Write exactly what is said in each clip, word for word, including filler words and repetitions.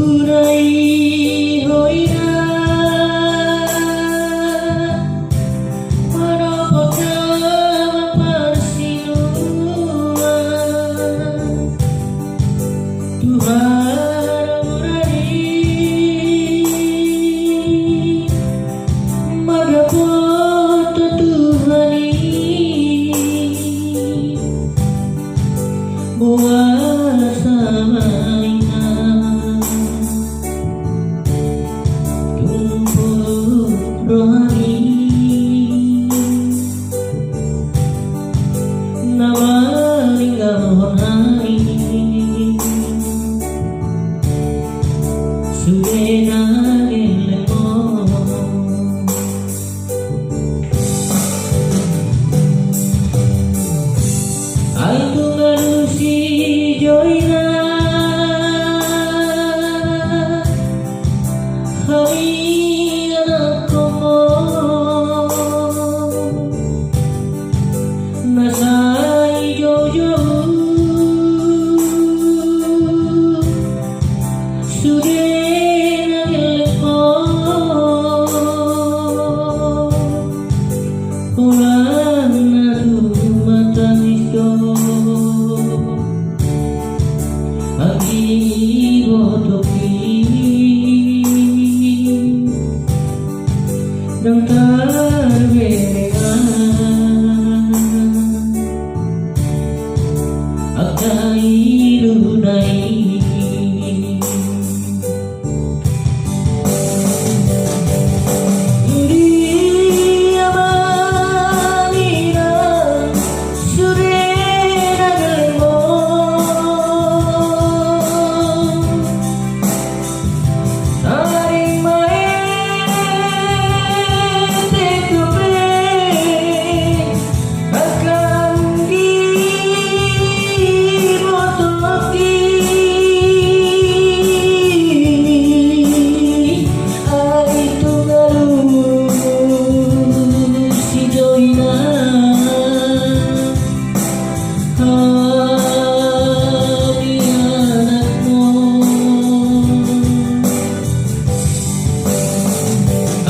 Urai ho ina, manopot damang parsinuan. Tuhan murani, mandapot Tuhan i, boasa ma ina tumpul rohami. Na maninggalhon hami sude na gellengmon. Ai tung alusi jo ina, hami anakkonmu na sai joujou, sude na gellengmon. Holan na tumatangis do anggi botoki, ndang tarberengan angka iluna i. Dia ma ina sude na gellengmon. Tarima ende dope angka anggi botoki. Ai tung alusi jo ina, hami anakmu.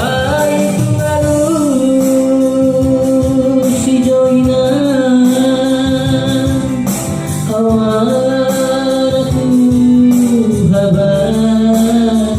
Ai tung alusi jo ina, au anakmu habajuon.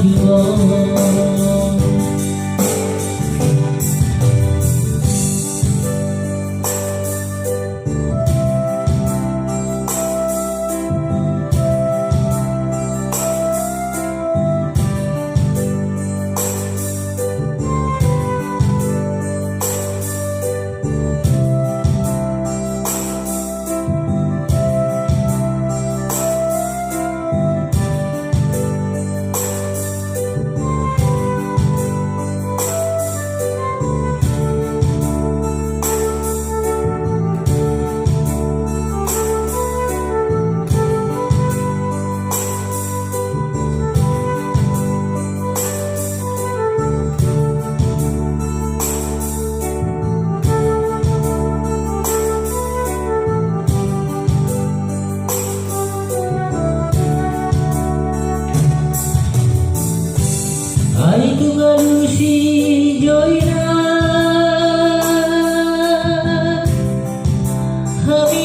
Ai tung alusi jo ina, hami